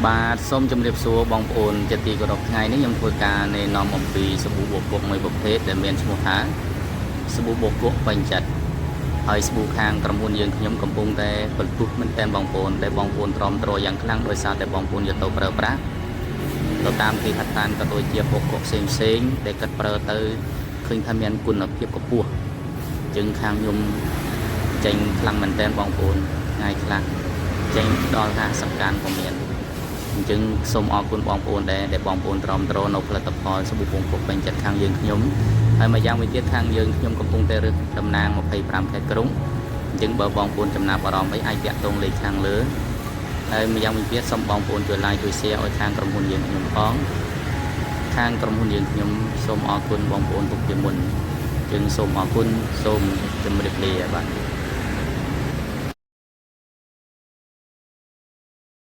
បាទសូមជម្រាបសួរបងប្អូនជាទីគោរពថ្ងៃនេះខ្ញុំធ្វើការណែនាំអំពីសាប៊ូបូកគក់មួយប្រភេទដែលមានឈ្មោះថាសាប៊ូបូកគក់ពេញចិត្តហើយសាប៊ូខាងក្រុមហ៊ុនយើងខ្ញុំកំពុងតែបន្ទុះមែនទែនបងប្អូនដែលបងប្អូនទ្រាំទ្រយ៉ាងខ្លាំងដោយសារតែបងប្អូនយកទៅប្រើប្រាស់ទៅតាមគេហដ្ឋានក៏ដូចជាបូកគក់ផ្សេងផ្សេងៗដែលគាត់ប្រើទៅឃើញថាមានគុណភាពខ្ពស់ជាងខាងខ្ញុំចេញខ្លាំងមែនទែនបងប្អូនថ្ងៃខ្លះចេញដល់50កានក៏មាន អញ្ចឹងសូមអរគុណបងប្អូនដែរដែលបងប្អូនទ្រាំទ្រនៅផលិតផលសាប៊ូពងពុកពេញចិត្តខាងយើងខ្ញុំហើយមួយយ៉ាងវិញទៀតខាងយើងខ្ញុំកំពុងតែរើសតំណាង25ខេត្តក្រុងអញ្ចឹងបើបងប្អូនចំណាប់អារម្មណ៍អីអាចតាក់ទងលេខខាងលើហើយមួយយ៉ាងវិញទៀតសូមបងប្អូនជួយ like ជួយ share ឲ្យខាងក្រុមហ៊ុនយើងខ្ញុំផងខាងក្រុមហ៊ុនយើងខ្ញុំសូមអរគុណបងប្អូនទុកជាមុនអញ្ចឹងសូមអរគុណសូមជម្រាបលាបាទ។